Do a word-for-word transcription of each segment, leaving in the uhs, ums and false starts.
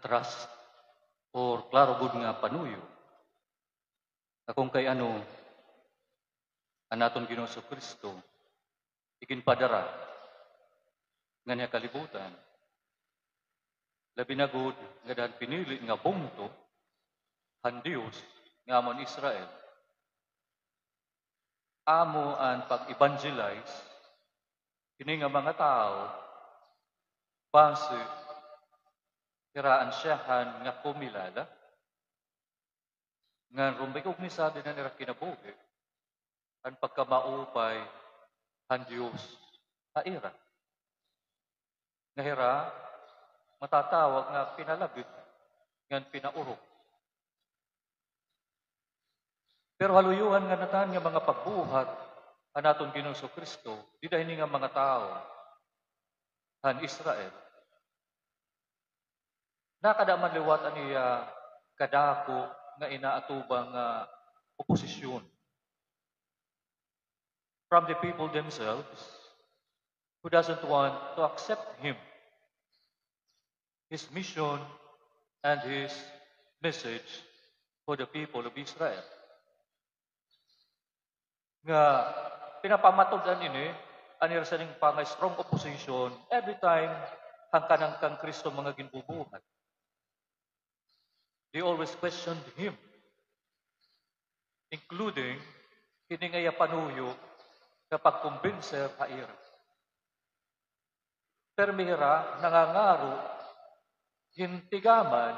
trust or klaro gud nga panuyo nga kon kay ano an aton Ginoong Jesu-Cristo iginpadara nganhi ha kalibutan, labi na gud ngada han pinili nga bungto han Dios nga amo an Israel. Amo an pag-evangelize hini nga mga tawo base hira an siyahan nga kumilala ngan rumikog ni sa dinhi han ira kinabuhi an pagkamaupay han Dios ha ira, nga hira matatawag nga pinalabit ngan pinaurok. Pero ha luyohan nga natan nga mga pagbuhat han aton Ginoong Jesu-Cristo dida hini nga mga tawo han Israel, nakada man liwat an iya kadako nga inaatubang nga oposisyon from the people themselves who doesn't want to accept him, his mission, and his message for the people of Israel. Nga pinapamatud-an ini an ira siring pa nga strong opposition every time han kanan kan Cristo mga ginbubuhat. They always questioned him, including hini nga iya panuyo nga pagkumbinser ha ira. Pirmi hira nangangaro hin tigaman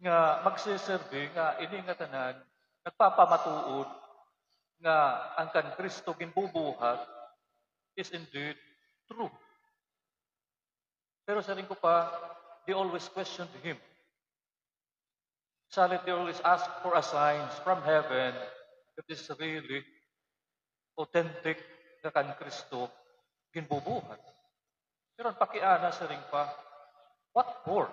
nga magsiserbi nga ini nga tanan nagpapamatuod nga an kan Cristo ginbubuhat is indeed true. Pero siring ko pa, they always questioned him. Salit they always ask for a signs from heaven if this really authentic nga kan Cristo ginbubuhat. Pero an pakiana siring pa, what for?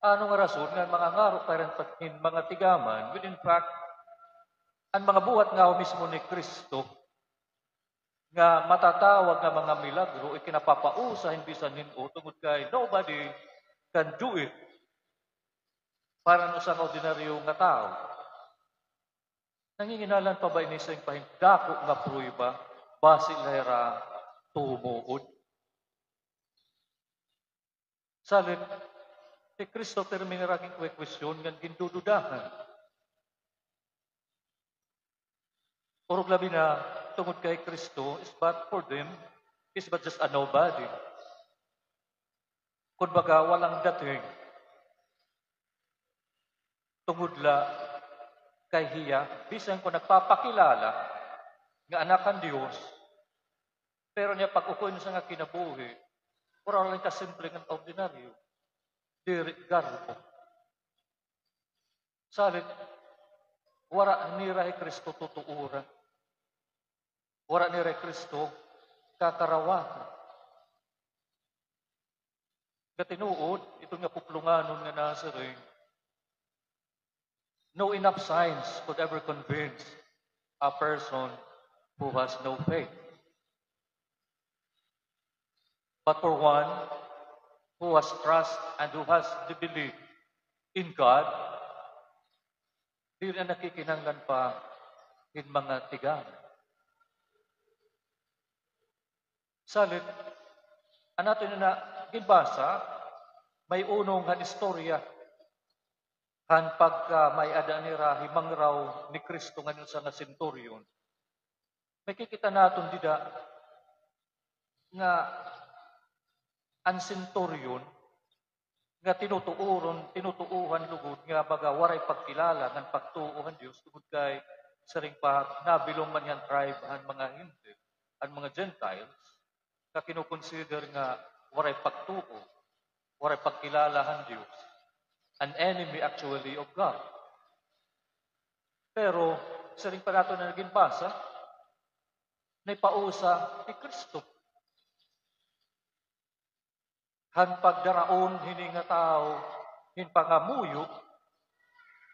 Ano nga rason nga mangangaro pa hira hin mga tigaman? When in fact, an mga buhat nga mismo ni Cristo nga matatawag nga mga milagro ikinapapausa hin bisan hin-o tungod kay nobody can do it para han usa nga ordinaryo nga tawo. Nanginginahanglan pa ba ini siring pa hin dako nga pruweba basi la hira tumuod? Salit, hi Cristo pirmi nira ginkukwestiyon ngan gindududahan. Urog labi na tungod kay Cristo is but for them, is but just a nobody. Kumbaga, walang dating. Tungod la kay hiya, bisan kon nagpapakilala nga anak kan Dios, pero niya pag-ukoy na sa nga kinabuhi, wara la kasimple ngan ordinaryo, diri garbo. Salit, wara nira hi Cristo tutuoran. Wara nira hi Cristo kakarawaton. Katinuod, iton nga puplonganon nga nasiring, no enough signs could ever convince a person who has no faith. But for one who has trust and who has the belief in God, diri na nakikinahanglan pa hin mga tigaman. Salit, an aton ina ginbasa, may unong han istorya han pagkamay-ada nira himangraw ni Cristo ngan usa nga senturyon. Makikita naton dida nga an senturyon nga tinutuoron, tinutuohan lugod nga baga waray pagkilala ngan pagtuo han Dios, tungod kay siring pa nabilong man hiya han tribe han mga Hentil, an mga Gentiles, nga kinokonsider nga waray pagtuo, waray pagkilala han Dios, an enemy actually of God. Pero siring pa naton nga ginbasa, naipausab hi Cristo han pagdaraon hini nga tawo hin pangamuyo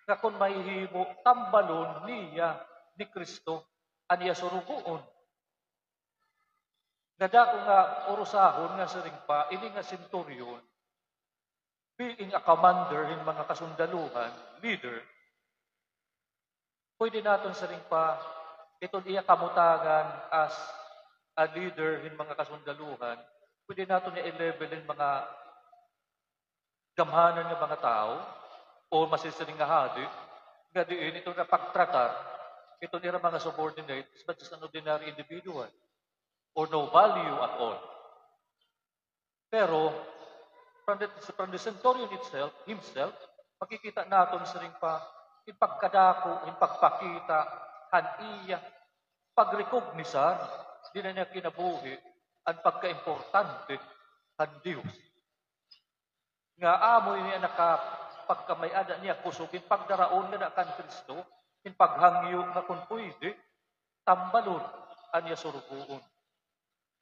nga kon mahihimo tambalon niya ni Cristo an iya surugoon. Nga dako nga urusahon nga siring pa, ini nga senturyon, being a commander hin mga kasundaluhan, leader, pwede naton siring pa, iton iya kamutangan as a leader hin mga kasundaluhan, pwede naton iya i-level hin mga gamhanan nga mga tawo, o masisiring nga hadi, nga diin iton ira pagtratar, iton ira mga subordinates, but just an ordinary individual, or no value at all. Pero, from the, from the centurion itself, himself, makikita naton siring pa, hin pagkadako, hin pagpakita, han iya, pagrekognisar, dinhi han iya kinabuhi, an pagkaimportante, han Dios. Nga amo ini an nakapagkamay-ada niya kusog, hin pagdaraon ngada kan Cristo, hin paghangyo nga kon pwede, tambalon an iya surugoon.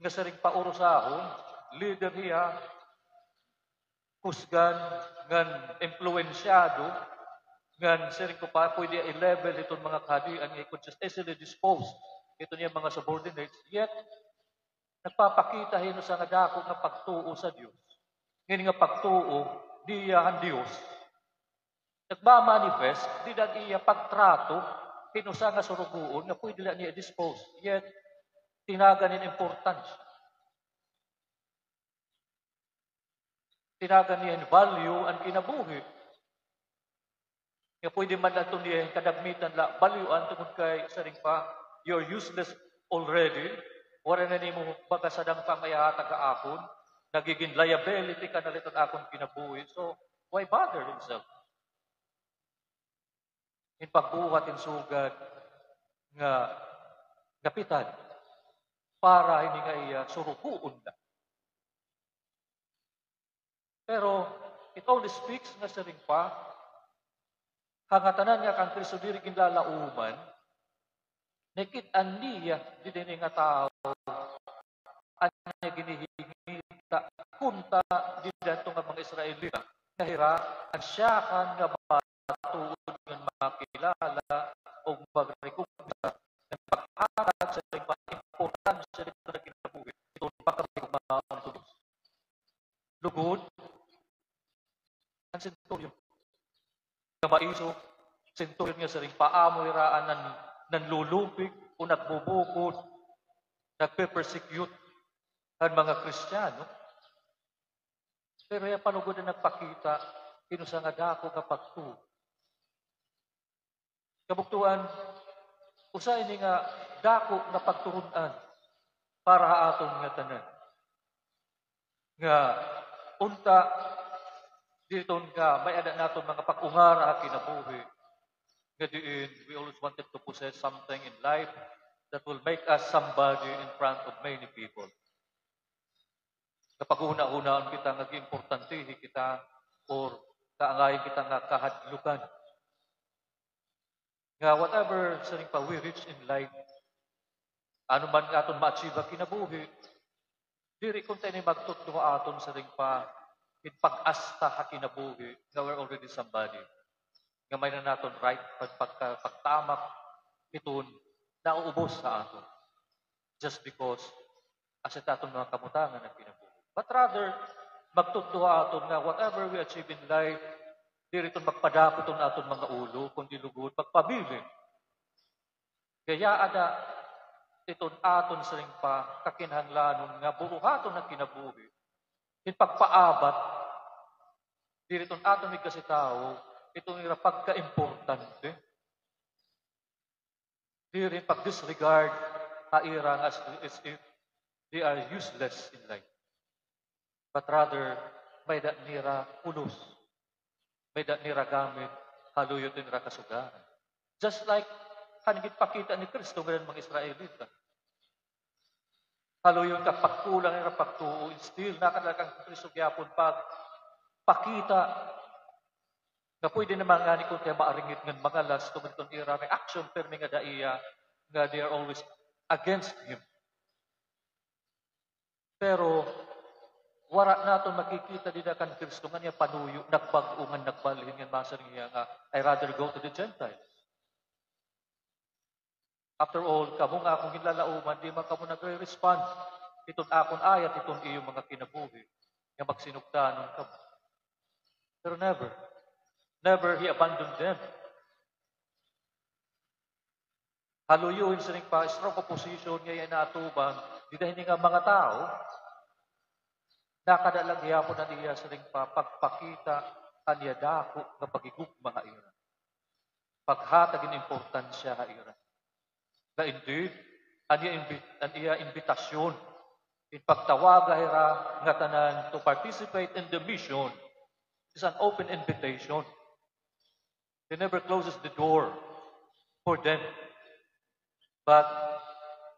Nga siring pa urusahon, leader hiya, kusgan, ngan impluwensyado, ngan siring ko pa, pwede i-level hiton mga kahadian nga he could just easily dispose hiton iya mga subordinates, yet, nagpapakita hin usa nga dako nga pagtuo sa Dios. Ngani nga pagtuo, niya han Dios, nagma-manifest dida han iya pagtrato hin usa nga surugoon nga pwede la niya i-dispose. Yet, tinagan hin importansya. Tinagan niya hin value an kinabuhi. Nga pwede man adto niya hin kadagmitan la, value-an tungod kay siring pa, "You're useless already. Waray na nimo baga sadang pa maihatag ha akon. Nagigin liability ka na la hit akon kinabuhi. So, why bother himself?" Hin pagbuhat hin sugad nga kapital para hini nga iya surugoon la. Pero, it only speaks nga siring pa, ha ngatanan nga kan Cristo diri ginlalauman, nakit-an niya dida ini nga tawo, an iya ginhihingita, kunta dida hadto nga mga Israelita, nga hira, an siyakan nga matuod ngan makilala, ug magrekomenda, ngan paghatag sa mga importansya dida ha kinabuhi, iton pagkahigugmaon sa Dios. Lugod, an centurion. Nga maisog, centurion nga siring pa, amo hira an nan-, nanlulupig o nagbubukod, nagpe-persecute han mga Kristiyano. Pero hiya pa lugod an nagpakita hin usa nga dako nga pagtuo. Kabugtoan, usa ini nga dako nga pagturon-an para ha aton ngatanan. Nga unta, diri iton nga may-ada naton mga pag-ungara ha kinabuhi, nga diin we always wanted to possess something in life that will make us somebody in front of many people. Nga paghunahunaon kita nga giimportantehi kita or kaangayan kita nga kahadlukan. Nga whatever siring pa we reach in life, ano man nga aton ma-achieve ha kinabuhi, diri kunta ini magtutdo ha aton siring pa hin pag-asta ha kinabuhi nga we're already somebody. Nga may-ada naton right pag-, pagka-, pagtamak hiton nauubos ha aton. Just because asya it aton mga kabutangan an kinabuhi. But rather, magtutdo ha aton nga whatever we achieve in life, diri iton magpadako hiton aton mga ulo, kundi lugod, magpabilin. Kay aada iton aton siring pa kakinahanglanon nga buruhaton an kinabuhi. Hin pagpaabat, diri iton aton igkasi tawo, iton ira pagkaimportante. Diri pag-disregard ha ira nga as, as if they are useless in life. But rather, may-ada nira pulos, may-ada nira gamit, ha luyo hit ira kasugaran. Just like han ginpakita ni Cristo ngadto han mga Israelita. Ha luyo hit pagkulang nira pagtuo, still, nakadala kan Cristo gihapon pagpakita nga pwede naman ngani kon kay maaringit ngan mangalas tungod hiton ira reaction, pirmi nga daiya nga they are always against him. Pero wara naton makikita dida kan Cristo nga an iya panuyo nagbag-o ngan nagbalhin ngan masiring hiya nga, "I rather go to the Gentiles." After all, kamo nga akon ginlalauman, di man kamo nagre-respond hiton akon ayat hiton iyo mga kinabuhi nga magsinugdanon kamo. Pero never. Never he abandoned them. Ha luyo hin siring pa strong opposition nga iya naatubang, dida hini nga mga tawo, nakada la gihapon an iya siring pa pagpakita han iya dako nga paghigugma ha ira. Paghatag hin importansya ha ira. Nga indeed, an iya imbi-, an iya imbitasyon, in pagtawag ha ira ngatanan to participate in the mission is an open invitation. He never closes the door for them. But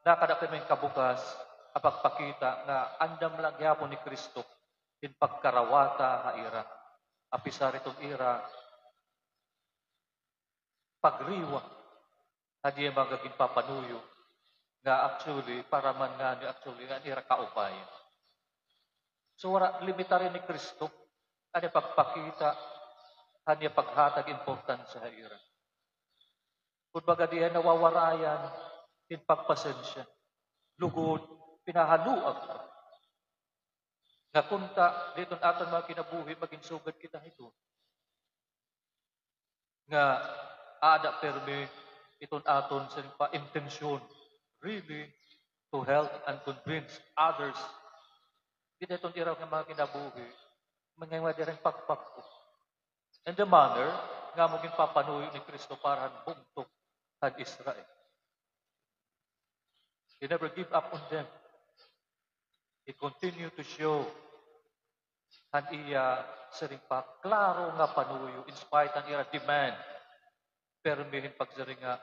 nakada pirmi hin kabukas ha pagpakita nga andam la gihapon ni Cristo hin pagkarawata ha ira, apisar hiton ira pagriwa han iya mga ginpapanuyo, nga actually, para man ngani actually, an ira kaupayan. So, wara limitar ini ni Cristo, an iya pagpakita, an iya paghatag importansya ha ira. Kumbaga, diri hiya nawawarayan hin pagpasensya. Lugod, pinahaluag pa. Nga kunta, dida hiton aton mga kinabuhi, magin sugad kita hiton. Nga aada pirmi iton aton siring pa intensyon, really, to help and convince others. Dida hiton ira nga mga kinabuhi, mangay nga diri pagbag-o. And the manner nga amo ginpapanuyo ni Cristo para han bungtok han Israel. He never give up on them. He continue to show han iya siring pa klaro nga panuyo in spite han ira demand. Pirmi hin pagsiring nga,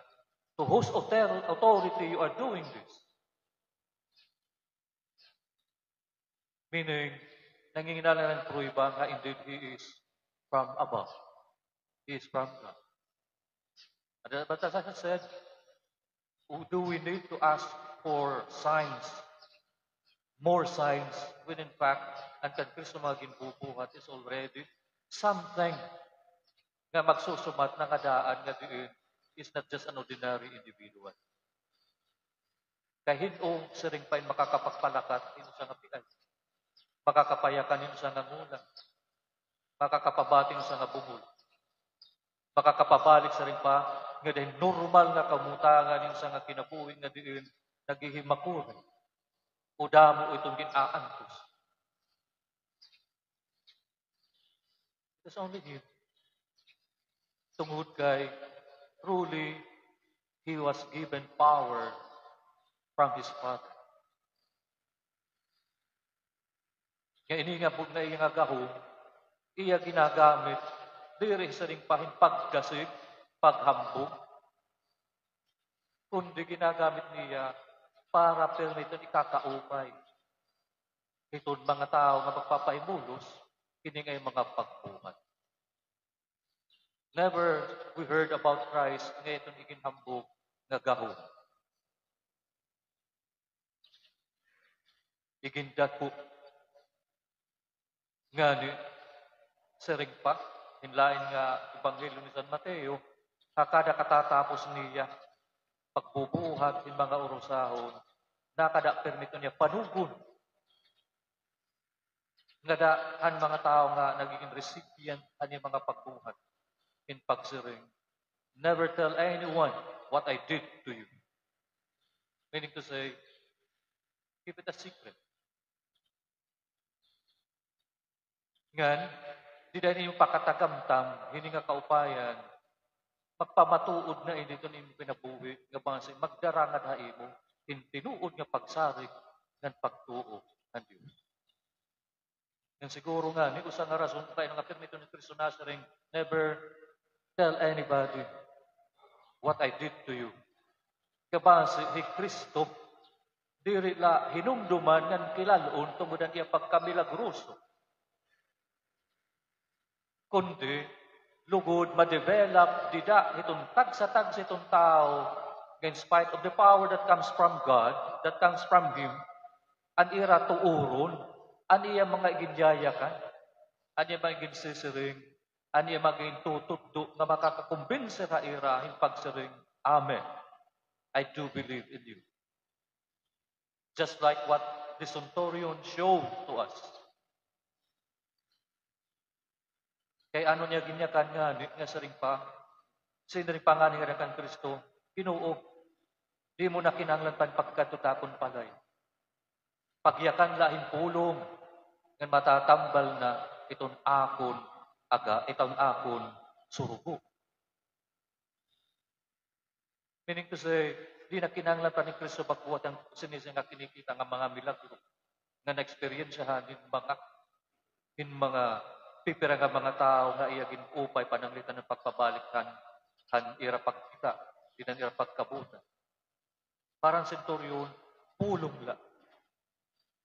"To whose author-, authority you are doing this?" Meaning, nanginginahanglan hin pruweba nga indeed he is from above. He is from God. And, uh, but as I said, do we need to ask for signs, more signs, when in fact, an kan Cristo mga ginbubuhat is already something nga magsusumat nga daan nga diin is not just an ordinary individual. Kay hin-o siring pa in makakapagpalakat hin usa nga piay, makakapayakan hin usa nga ngulang, makakapabati hin usa nga bungol, makakapabalik siring pa nga dida hin normal nga kabutangan hin usa nga kinabuhi nga diin naghihimakuri o damo iton gin-aantos. It is only him. Tungod kay, truly, he was given power from his Father. Nga ini nga bu-, nga iya nga gahom, iya ginagamit, diri siring pa hin pagdasig, paghambog, kundi ginagamit niya para pirmi iton ikakaupay hiton mga tawo nga magpapahimulos hini nga iya mga pagbuhat. Never we heard about Christ nga iton iginhambog nga gahom. Igindako. Ngani, siring pa hin lain nga ebanghelyo ni San Mateo, ha kada katatapos niya pagbubuhat hin mga urusahon, nakada pirmi iton iya panugon ngada han mga tawo nga nagigin recipient han iya mga pagbuhat, hin pagsiring, "Never tell anyone what I did to you." Meaning to say, keep it a secret. Ngan, dida ini imo pakatagamtam hini nga kaupayan, magpamatuod na ini iton imo kinabuhi nga basi magdara ngada ha imo hin tinuod nga pagsarig ngan pagtuo han Dios. Ngan siguro ngani usa nga rason kay nga pirmi iton ni Cristo nasiring, "Never tell anybody what I did to you." Kay basi hi Cristo, diri la hinumduman ngan kilal-on tungod han iya pagkamilagroso, kundi lugod ma-develop dida hiton tagsa-tagsa hiton tawo, nga in spite of the power that comes from God, that comes from Him, an ira tuoron an iya mga iginyayakan, an iya mga iginsisiring, an iya mga igintutudlo nga makakakumbinse ha ira hin pagsiring, "Amen. I do believe in you." Just like what the centurion showed to us. Kay ano niya ginyakan ngani nga siring pa, siring pa ngani nga kan Cristo, Ginoo, diri mo na kinahanglan pa hin pagkadto ha akon balay. Pagyakan la hin pulong ngan matatambal na iton akon aga, iton akon surugo. Meaning to say, di na kinahanglan pa ni Cristo pagbuhat han siring nga kinikita nga mga milagro nga naeksperyensyahan hin mga, hin mga pipira nga mga tawo nga iya gin-upay pananglitan han pagpabalik han, han ira pagkita, dinhi han ira pagkabuotan. Para han senturyon, pulong la.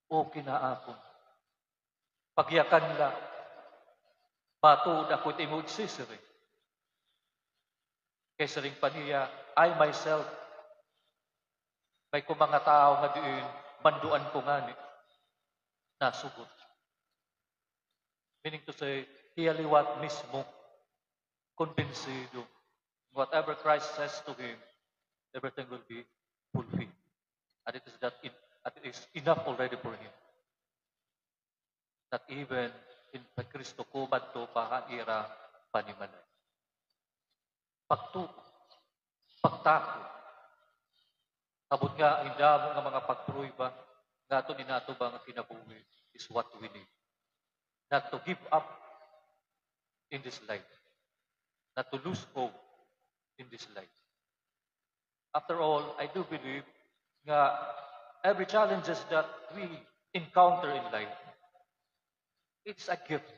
Okay na akon. Pagyakan la. Matuod ako it imo igsisiring. Kay siring pa niya, I myself, may-ada mga tawo nga diin, manduan ko ngani. Nasugot. Meaning to say, hiya liwat mismo, kumbinsido. Whatever Christ says to him, everything will be fulfilled. And it is that in, and it is enough already for him. Not even in Cristo kumadto pa han ira panimalay. Pagtuo, pagtakod. Ambot nga hin damo nga mga pagprueba nga aton inaatubang nga kinabuhi is what we need. Not to give up in this life. Not to lose hope in this life. After all, I do believe nga every challenges that we encounter in life, it's a gift,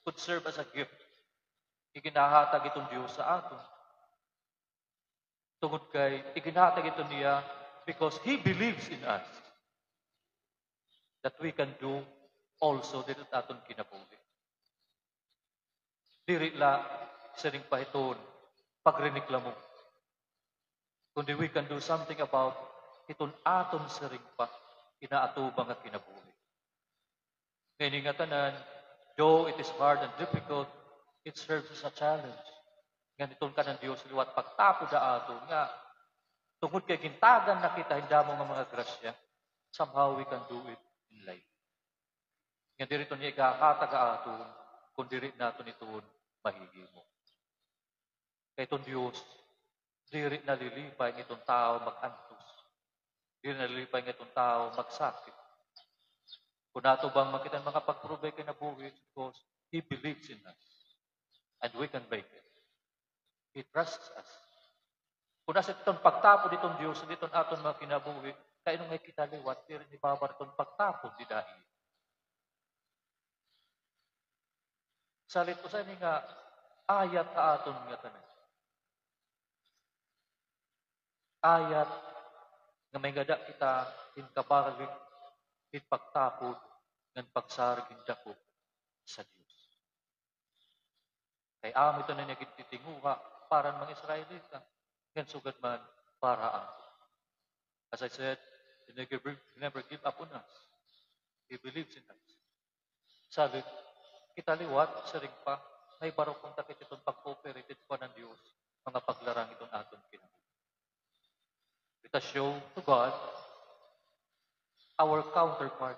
could serve as a gift. Iginahatag iton Dios sa aton. Tungod kay iginahatag iton niya because He believes in us that we can do also diri ha aton kinabuhi. Diri la siring pa hiton pagrereklamo, kundi we can do something about hiton aton siring pa inaatubang nga kinabuhi. Nga ini nga tanan, though it is hard and difficult, it serves as a challenge. Ngan iton kanan Dios liwat pagtapod ha aton nga tungod kay gintagan na kita hin damo nga mga grasya, somehow we can do it in life. Nga diri iton niya igahatag ha aton kon diri naton iton mahihimo. Kay iton Dios, diri nalilipay nga iton tawo mag-antos. Diri nalilipay nga iton tawo magsakit. Kon ato bang makita an mga pagprueba ha kinabuhi, because He believes in us. And we can make it. He trusts us. Kon asya iton pagtapod iton Dios, diri iton aton mga kinabuhi, kay ano nga kita liwat, diri ni Baba iton pagtapod dida ha iya. Salit usa ini nga ayat ha aton nga tanan. Ayat nga may-ada kita hin kabalik, hin pagtapod, ngan pagsarig hin dako sa Dios. Kay amo ito na niya gintitinguha para han mga Israelita, ngan sugad man para ha aton. As I said, He never, He never give up on us. He believes in us. Salit, kita liwat, siring pa, may barok kon takit iton pag-cooperate iton kuan han Dios, mga paglarang iton aton kinabuhi. Let us show to God our counterpart.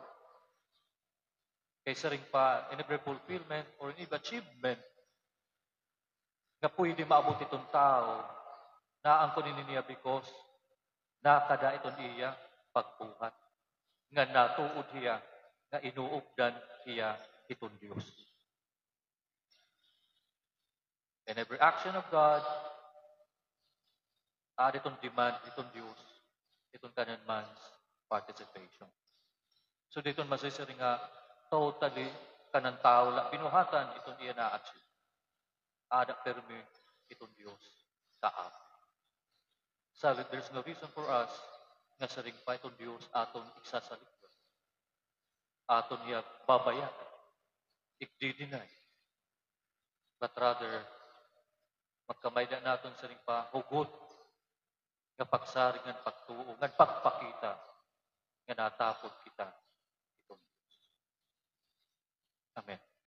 Kay siring pa, in every fulfillment or in every achievement nga pwede maabot iton tawo, naangkon ini niya because nakada iton iya pagbuhat, nga natuod hiya nga inuupdan hiya hiton Dios. In every action of God, aada iton demand hiton Dios, hiton kanan man's participation. So, diri iton masisiring nga totally kanan tawo la binuhatan iton iya na-achieve. Aada pirmi hiton Dios kaagi. Salit, there's no reason for us nga siring pa iton Dios aton igsasaligwa. Aton hiya babayagan, igdi-deny. But rather, magkamay-ada naton siring pa hugot nga pagsarig ngan pagtuo, ngan pagpakita nga natapod kita hiton Dios. Amen.